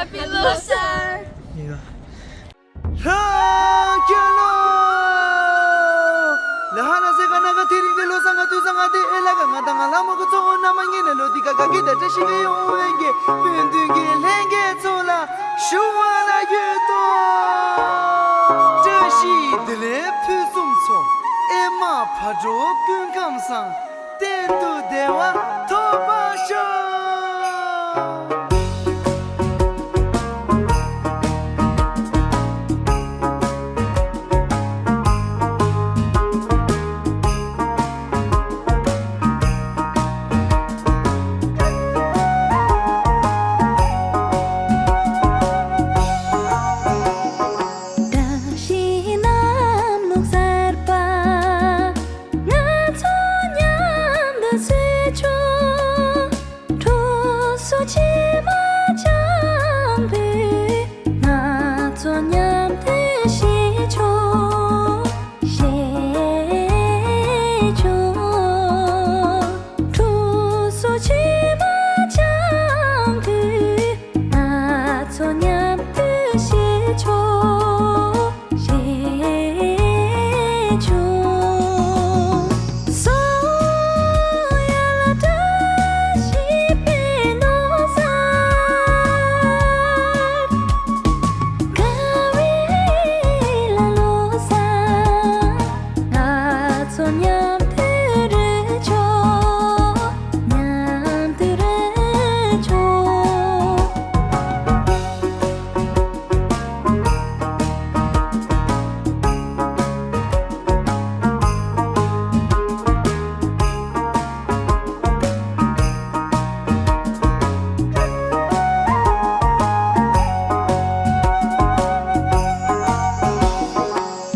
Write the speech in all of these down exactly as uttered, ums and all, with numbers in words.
Happy Losar. ལྷ་རྒྱལ་ལོ། ལ་ཧ་ལ་ཟེ་ག་ན་ག་དེ་རིང་གི་ལོ་གསར་ང་དུས་གསར་ང་དེ་ཨེ་ལ་ག་ང་དང་ང་ལ་མོ་གི་གཙོ་བོ་ན་མ་ངེ་ན་ལོ་དི་ག་ག་གི་ད་བཀྲ་ཤིས་ཀྱི་ཡོང་བའི་གི་སྤུན་བདུན་གྱི་ལྷན་རྒྱས་ཚོ་ལ་ཞུ་བ་ལ་ཡོད་དོ། བཀྲ་ཤིས་བདེ་ལེགས་ཕུན་སུམ་ཚོགས། ཨེ་མ་ཕ་གྲོགས་སྐུ་ཁམས་བཟང་། གཏན་དུ་བདེ་བ་ཐོབ་པར་ཤོག། བཀྲ་ཤིས་གནམ་ལོ་གསར་པ། ང་ཚོ་མཉམ་དུ་བསུ་ཆོག། གྲོགས་སུ་ཕྱི་མ་ཅང་བུ། ང་ཚོ་མཉམ་དུ་ཤེས་ཆོག། ཤེས་ཆོག། གྲོགས་སུ་ཕྱི་མ་ཅང་བུ། ང་ཚོ་མཉམ་དུ་ཤེས་ཆོག།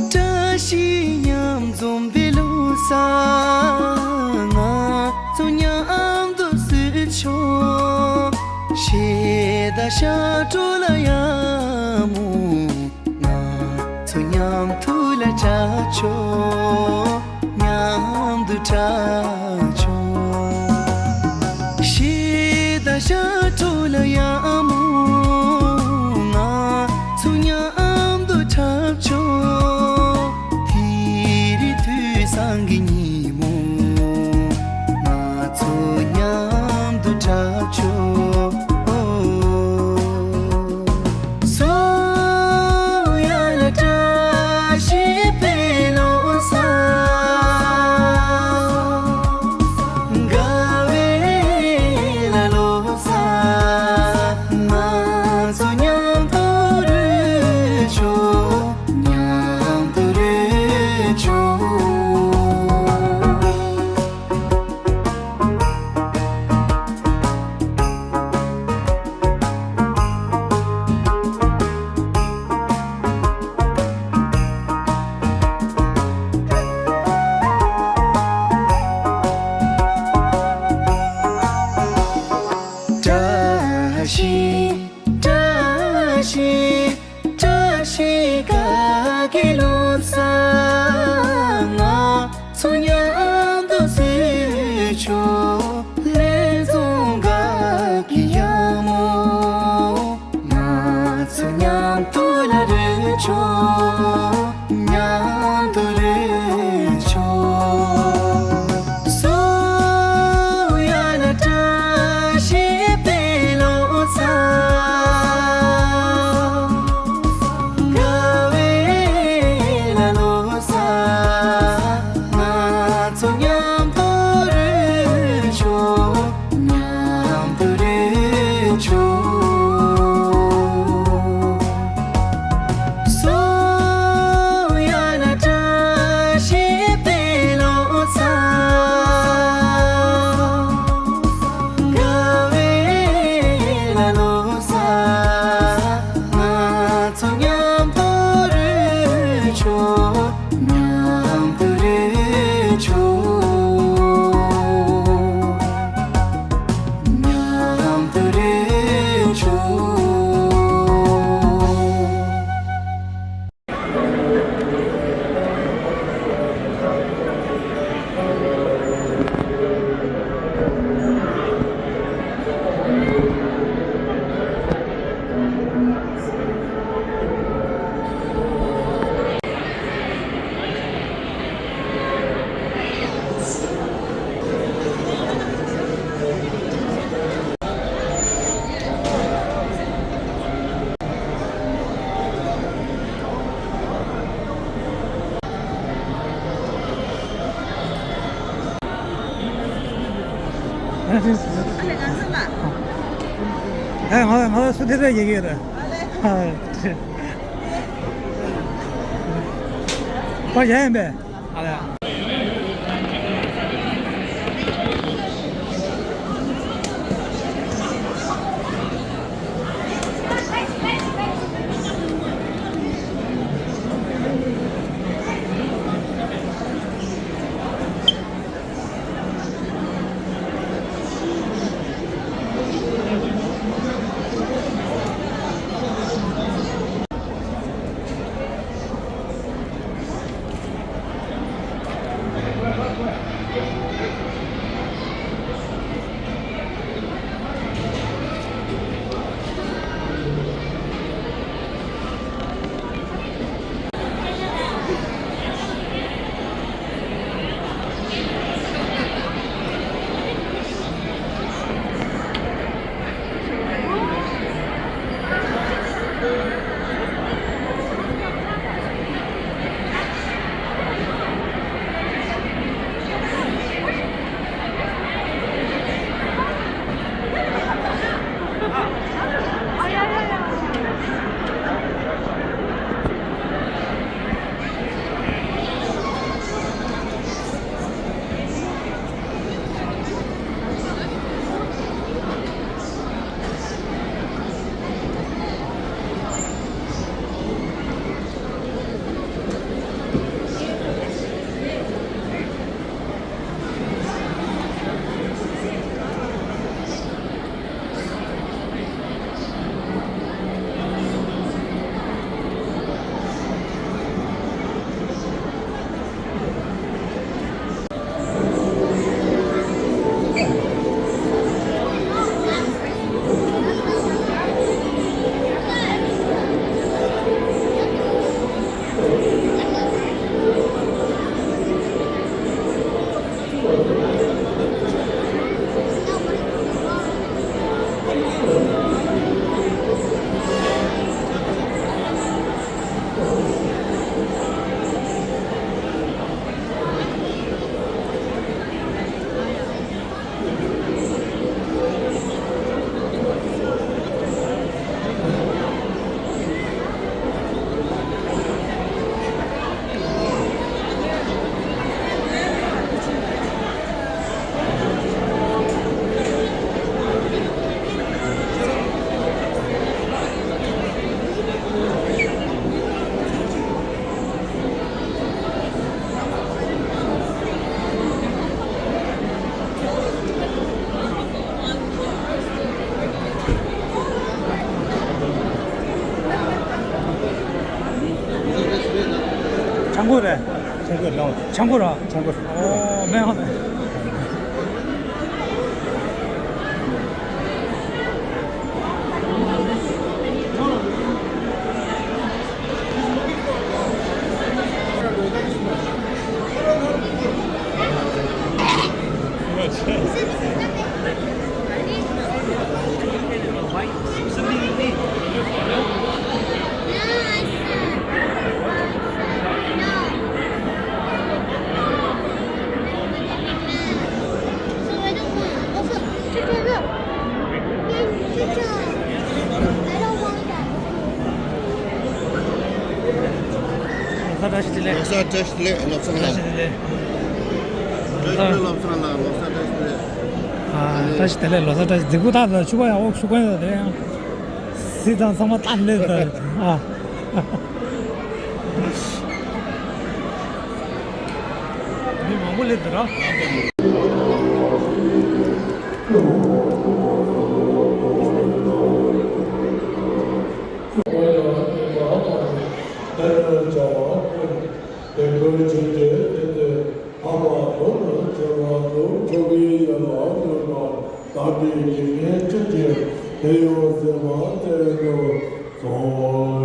བཀྲ་ཤིས་མཉམ་འཛོམས་པའི་ལོ་གསར། ང་ཚོ་མཉམ་དུ་བསུ་ཆོག། གཞས་དང་ཞབས་བྲོ་ལ་ཡ་མོ། ང་ཚོ་མཉམ་དུ་ལ་འཁྲབ་ཆོག། མཉམ་དུ་འཁྲབ་ཆོག། གཞས་དང་ཞབས་བྲོ་ལ་ཡ་མོ། ང་ཚོ་མཉམ་དུ་འཁྲབ་ཆོག། དེ་རིང་དུས་བཟང་གི་ཉིན་མོ། ང་ཚོ་མཉམ་དུ་འཁྲབ་ཆོག། སོ་ཡ་ལ་བཀྲ་ཤིས་པའི་ལོ་གསར། དགའ་བའི་ལ་ལོ་གསར། ང་ཚོ་མཉམ་དུ་རོལ་ཆོག། མཉམ་དུ་རོལ་ཆོག། བཀྲ་ཤིས། བཀྲ་ཤིས། བཀྲ་ཤིས་དགའ་སྐྱིད་ལོ་གསར། ང་ཚོ་མཉམ་དུ་བསུ་ཆོག། ལྷན་འཛོམས་དགའ་སྐྱིད་ཡག་མོ། ང་ཚོ་མཉམ་དུ་ལ་རོལ་ཆོག། མཉམ་དུ་རོལ་ཆོག། སོ་ཡ་ལ་བཀྲ་ཤིས་པའི་ལོ་གསར། དགའ་བའི་ལ་ལོ་གསར། ང་ཚོ་མཉམ་དུ་རོལ་ཆོག། མཉམ་དུ་རོལ་ཆོག། སོ་ ཨ་ལས་ང་ཚོ་ལ། ཨ་ང་ང་སུ་དེ་རེད་ཡེ་གེ་རེད། ཨ་ལས། ཨ་པ་ཡ་ཡིན་པས། ཨ་ལས། ཆང་ཁུ་རེད། ཆང་ཁུ་རེད། ཆང་ཁུ་ར། ཆང་ཁུ། ཨོ་མེད་ཨོ་མེད། ལོ་གསར་བཀྲ་ཤིས་བདེ་ལེགས། ལོ་གསར་བཀྲ་ཤིས་བདེ་ལེགས། བློ་བཟང་ལགས། བཀྲ་ཤིས་བདེ་ལེགས། བཀྲ་ཤིས་བདེ་ལེགས། བློ་བཟང་ལགས། ལོ་གསར་བཀྲ་ཤིས་བདེ་ལེགས། ཨ། བཀྲ་ཤིས་བདེ་ལེགས། ལོ་གསར་བཀྲ་ཤིས། སྡིག་པོ་དག་ལ་ཆུ་བ་ཡང་འོག་ཆུ་གོན་ཡོད་དེ་ཡང་། སྲིད་དང་ཚང་མ་བཏང་ལེན་ད། ཨ། མི་མང་པོ་སླེབས་འདུག་ར། དེ་ཁོའི་ཆོས་ཀྱི་དེ་དེ་ཕ་མ་དོན་དུ་བྱེད་པ་དང་ཆོས་ཀྱི་ཡན་ལག་སྟོན་པ། བདག་གིས་དགེ་བསྙེན་ཅི་བགྱིས་དེ་ཡང་གསན་པར་མཛད་དུ་གསོལ།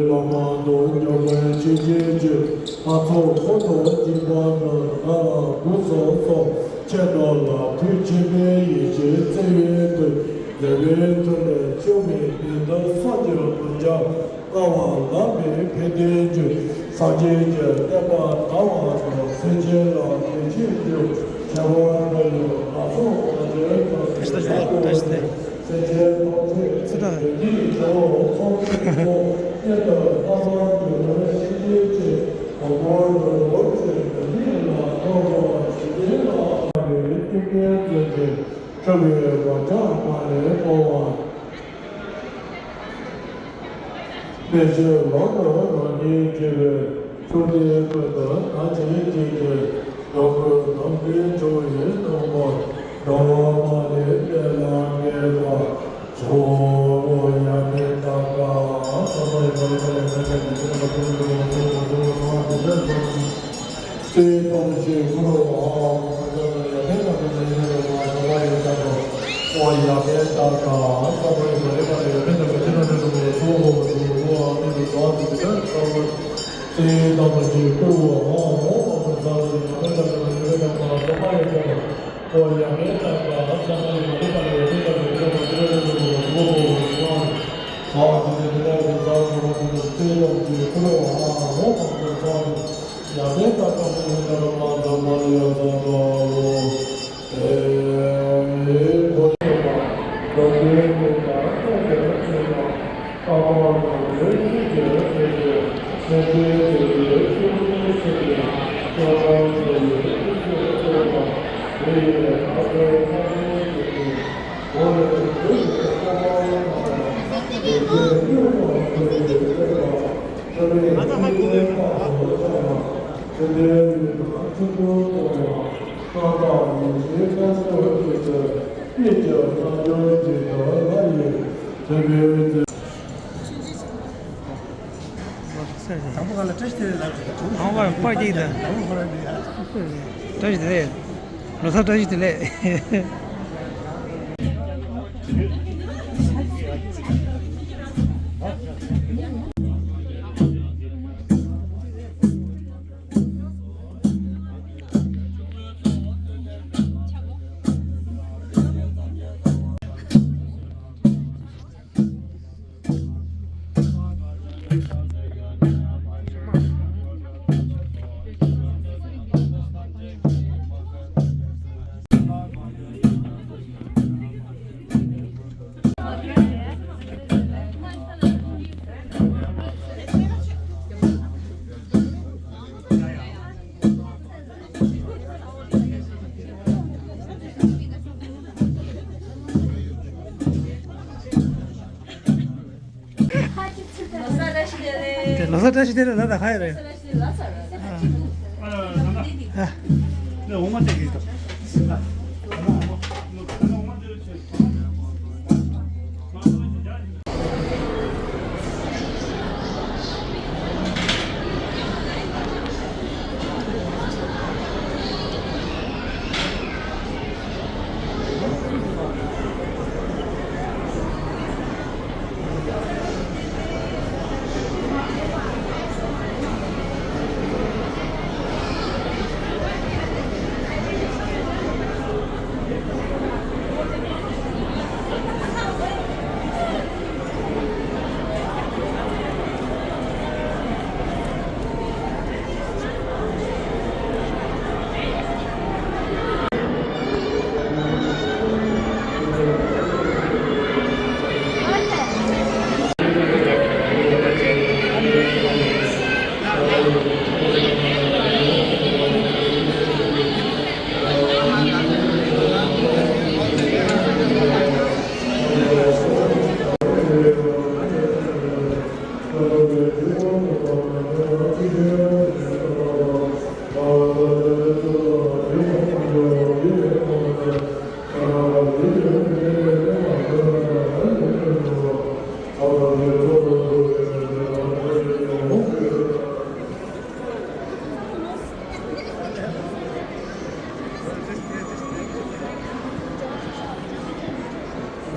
བླ་མ་དང་མཉམ་པའི་ཆོས་བྱེད་ཅིང་། ལྷ་ཚོགས་འཁོར་དང་བཅས་པ་རྣམས་ལ་གུས་པ་སོགས་ཆེ་དག་ལ་ཐུགས་ཆེན་པོས་ཡིད་ཆེས་བརྩེ་བའི་མཐུས་མཛད་པའི་མཐུ་ལས་བྱུང་བའི་ནད་དང་སྲོག་གཅོད་དམ་བཅའ་བསྔགས་པ་ལགས་པས་ཕན་བདེའི་རྒྱུ། སངས་རྒྱས་ཀྱི་བསྟན་པ་དར་བ་དང་སེམས་ཅན་ལ་བདེ་སྐྱིད་འབྱུང་ ཁྲོ་བའི་བག་ཆགས་མ་ལས་སྤོང་བ། མེ་ལྕེ་ལོག་ཏུ་རང་ཉིད་འཁྱིལ་བའི་མཆོད་རྟེན་ཀུན་ཏུ་ན་བྱིན་གྱིས་བརྒྱན། འགྲོ་ཀུན་ནམ་མཁའི་འགྲོ་བའི་སྣང་བ་འདྲ་མ་ལས་གཏེར་ལ་འགེལ་བར་ཤོག། ཡ་མེ་ཏ་ཀ་ས་མ་ཡ་མ་ལེ་མ་ལེ་མེ་ཏ་ཀ་མེ་ཏ་ཀ་ཏུ་རུ་མ་སོ་མ་སོ་མ་སོ་མ་དེ་ལས་སོ། ཏེ་ཏོང་ཤེ་གུ་རུ་ཨ་ཧོ་ཡ་མེ་ཏ་ཀ་ཡ་མེ་ཏ་ཀ་ཡ་ཏོ། ཨོ་ཡ་མེ་ཏ་ཀ་ས་པ་ཡ་མ་ལེ་པ་ལེ་ཡ་མེ་ཏ་ཀ་ཏེ་ན་ཏེ་ན་མོ་སོ་ཧོ་སོ་ཧོ་ཨ་ནི་ཏེ་ས་ཏེ་ཏེ་ཏ་ས་པ། ཏེ་ཏོང་ཤེ་གུ་རུ་ཨ་ཧོ་ཨ་ཧོ་ས་པ་ཡ་མེ་ཏ་ཀ་ཡ་མེ་ཏ་ཀ་ས་པ་ཡ་ཏོ། ཨོ་ཡ་མེ་ཏ་ཀ་ས་པ་ཡ་མ་ལེ་པ་ལེ་ཡ་མེ་ཏ་ཀ་ཏེ་ན་ཏེ་ན་མོ་སོ་ཧོ་སོ་ཧོ་ཨ་ནི་ཏེ་ས་ཏེ་ཏེ་ཏེ་ཏ་ས་པ་ཏེ་ཏོང་ཤེ་གུ་རུ་ཨ་ཧོ་ཨ་ཧོ་ས་པ། ཡ་མེ་ཏ་ཀ་ས་པ་ཡ་མ་ལེ་ཡ་ཏོ། དང་པོ་ག་ལ་བཀྲ་ཤིས་བདེ་ལེགས་ལབ་རེད། དང་པོ་པར་གཅིག་དང་། དང་པོ་ཁོ་རང་འདི་ཡ། བཀྲ་ཤིས་བདེ་ལེགས། ལོ་གསར་བཀྲ་ཤིས་བདེ་ལེགས། ལོ་གསར་བཀྲ་ཤིས་བདེ་ལེགས། ལོ་གསར་བཀྲ་ཤིས་བདེ་ལེགས་ལ་ད་ཧ་ཡ་རེད། ལོ་གསར་བཀྲ་ཤིས་བདེ་ལེགས་ལ་ཚར་རེད། ཨ། ཨ། འོ་མ་སྟེར་གྱི་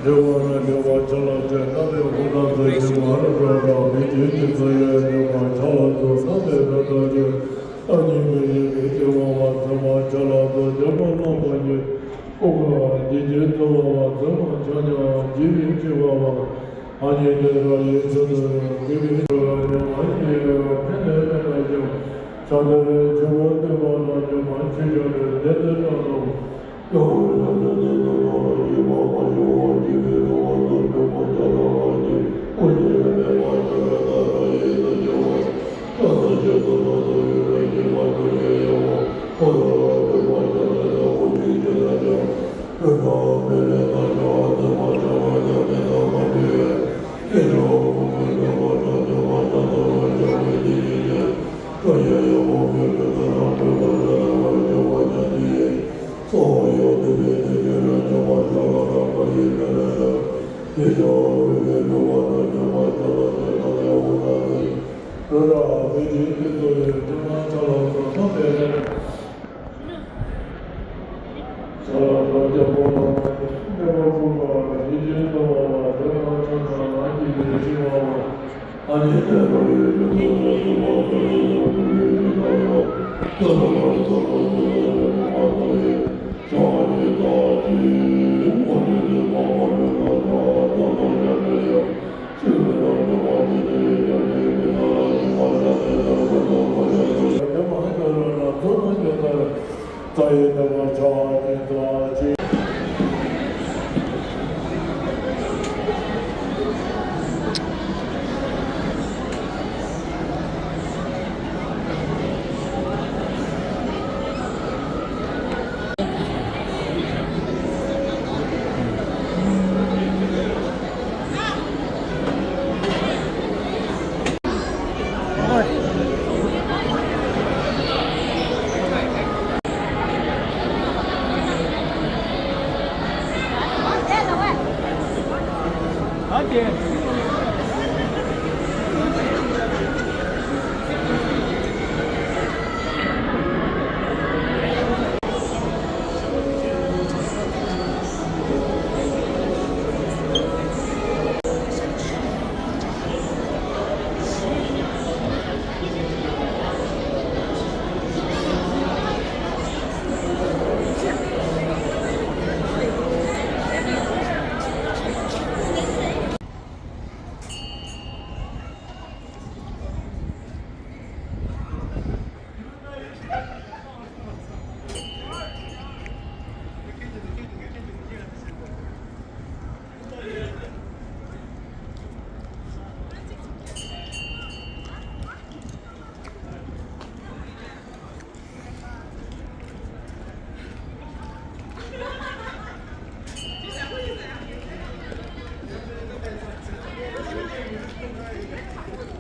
འདུག་བདེ་བ་ར་བདེ་བ་ཆ་ལག་ཅན་རྣམ་པའི་འོ་ན་ཚོ་ཞིག་མ་ར་ར་ར་མི་རྒྱུད་ཀྱི་ཚོ་ཡོད་བདེ་བ་ཆ་ལག་ཚོ་རྣམ་པའི་ར་ར་ཡོད། ཨ་ནི་མི་ཡི་མི་བདེ་བ་བ་ཚོ་མ་ཆ་ལག་ཚོ་བདེ་བ་རྣམ་པ་ཉིད་ཀོ་ཀ་ཇི་ཇི་ཚོ་བ་བ་ཚོ་མ་ཆ་ཉ་ཇི་བི་ཅི་བ་བ་ཨ་ནི་དེ་ར་ཡི་ཚོ་དུ་ར་ཇི་བི་ཚོ་ར་ཉ་ཨ་ནི་ཡོད་ཕན་ལས་ཕན་ལ་ཡོད།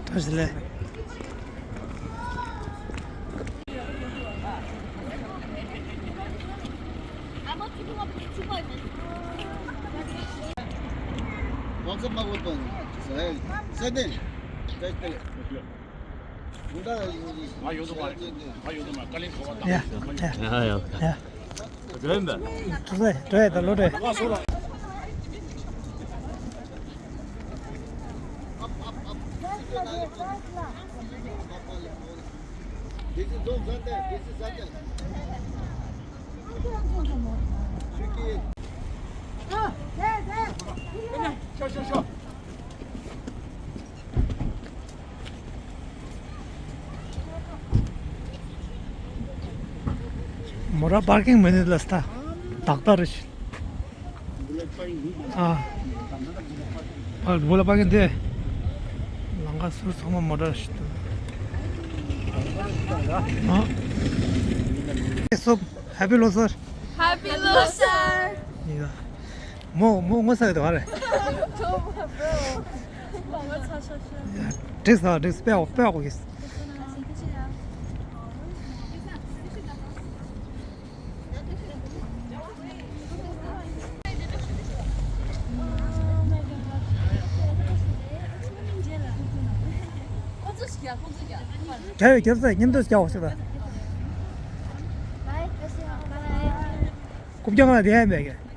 ཐུགས་རྗེ་ཆེ། ཡ། ཡ། ཡ། ཡ། འགྲོ་ཡ་ད་ལོ་འགྲོ་ཡ། མོ་ར་པར་ཀིང་མི་ནི་ལ་སྟ། ཏག་ཏག་རེད་ཤི། ཨ། ཨ་བུ་ལ་པར་ཀིང་དེ། ལང་ཀ་སུ་ཚང་མ་མོ་ར་ཤི་ཏུ། ཨ། སོབ། Happy Losar. Happy Losar. ཡ། མོ་མོ་ངོ་ཚ་གི་འདུག་ཨ་རེད། འགྲིག་སོང་འགྲིག་སོང་། དཔེ་ཡག་པོ་དཔེ་ཡག་པོ་གིས། རྒྱ་ཡོད་རྒྱབ་ས་མཉམ་དུ་རྒྱག་ཤོག་ད། རྐུབ་བཀྱག་ལ་བསྡད་ཡ་མེད་ཀྱི།